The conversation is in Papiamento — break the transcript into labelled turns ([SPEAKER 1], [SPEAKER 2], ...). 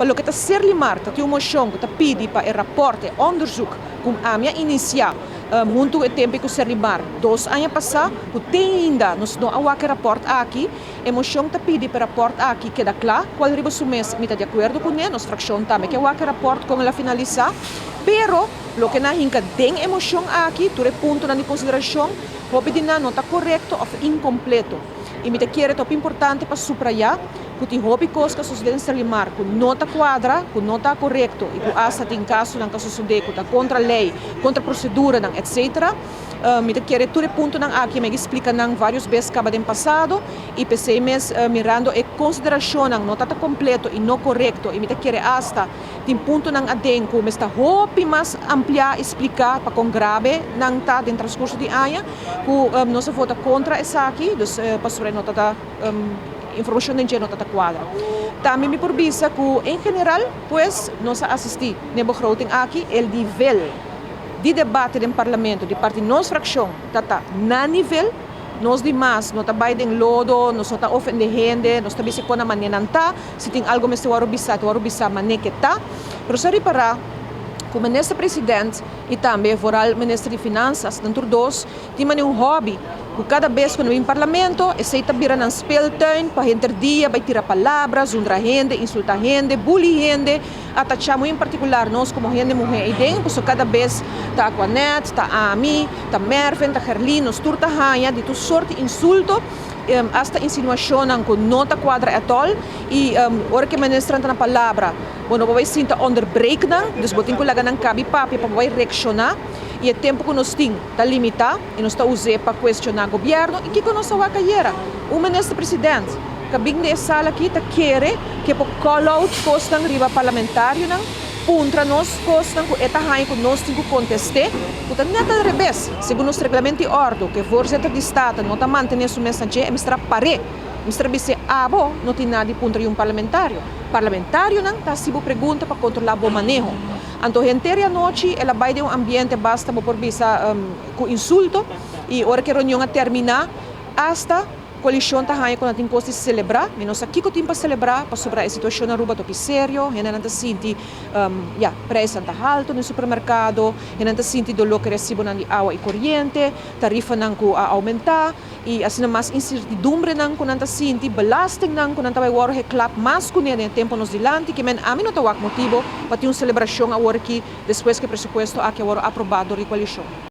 [SPEAKER 1] Pa loke ta Serlimar, ta tin un moshon ku ta pidi pa e rapòrt, e onderzoek ku ami a inisiá huntu e tempu ku Serlimar 2 aña pasá, ku te ainda nos no a wak e rapòrt aki. E moshon ta pidi pa e rapòrt aki keda kla, kual riba su mes mi ta di akuerdo kuné, nos frakshon tambe ke wak e rapòrt kon el a finalisá, pero loke nan a hinka den e moshon aki, tur e puntonan di konsiderashon, hopi di nan no ta korekto òf inkompleto. I mi ta kere ta hopi importante pa subrayá ku tin hopi kos ku a sosodé den Serlimar ku no ta kuadra, ku no ta korekto i ku asta tin kasonan ku a sosodé ku ta kontra lei, kontra proseduranan, etsetera. Mi ta kere tur e puntonan aki mi a splika nan vários bes kaba den pasado i p'esei mes, mirando e konsiderashonnan no ta ta kompleto i no korekto, i mi ta kere asta tin puntonan aden ku mester hopi mas ampliá i spliká pa kon grave nan ta den transkurso di aña, ku nos a vota kontra esaki, dus pasobra no ta ta informashon den dje no ta ta kuadra. Tambe mi por bisa ku en general pues nos a asistí n'e begroting aki, el nivel di debate den parlamento di parti nos frakshon ta ta na nivel. Nos di mas no ta bai den lodo, nos no ta ofendé hende, nos ta bisa kon a manera nan ta. Si tin algu mester wòrdu bisá, ta wòrdu bisá manera ke ta. Pero sa ripará ku minister president i tambe vooral minister di Finansas, nan tur dos tin manera un hobby ku kada bes ku nan bin parlamento, esei ta bira nan speeltuin pa henter dia bai tira palabra, zundra hende, insultá hende, bully hende, atachá muy en partikular nos komo hende muhé eiden, pasobra kada bes ta Aquanet, ta ami, ta Mervin, ta Gerlin, nos tur ta haña di tur sort di insulto, asta insinuashonnan ku no ta kuadra at all. I ora ku e ministernan ta na palabra, bo no por bai sinta onderbreek nan, dus bo tin ku laga nan kabi papia pa bo bai reakshoná, i e tempu ku nos tin ta limitá i nos ta us'é pa kuestioná gobièrnu. I kiko nos a wak ayera? Un minister president ku a bin den e sala aki ta kere ku e por call out kosnan riba parlamentarionan, puntra nos kosnan ku e ta haña ku nos tin ku kontest'é, ku ta nèt al rebes. Segun nos reglamento di òrdu, ku e voorzitter di Staten no ta mantené su mes na dje, e mester a par'é. Mester a bis'é, Abo no tin nada di puntra di un parlamentario. Parlamentarionan ta hasi bo pregunta pa kontrolá bo maneho. Anto henter e anochi el a bai den un ambiente basta bo por bisa ku insulto, i ora ku e reunion a terminá, asta koalishon ta haña ku nan tin kos di selebrá. Mi no sa kiko tin pa selebrá, pasobra e situashon na Aruba ta hopi serio. Hendenan ta sinti, ya, preisnan ta haltu den supermerkado, hendenan ta sinti doló ku e resibonan di awa i koriente, tarifanan ku a oumentá, i asina mas insertidumbrenan ku nan ta sinti, belastingnan ku nan ta bai wòrdu heklap mas kuné den e tempu nos dilanti, ke men ami no ta wak motibu pa tin un selebrashon awor aki despues ku e presupuesto aki a wòrdu aprobá dor di koalishon.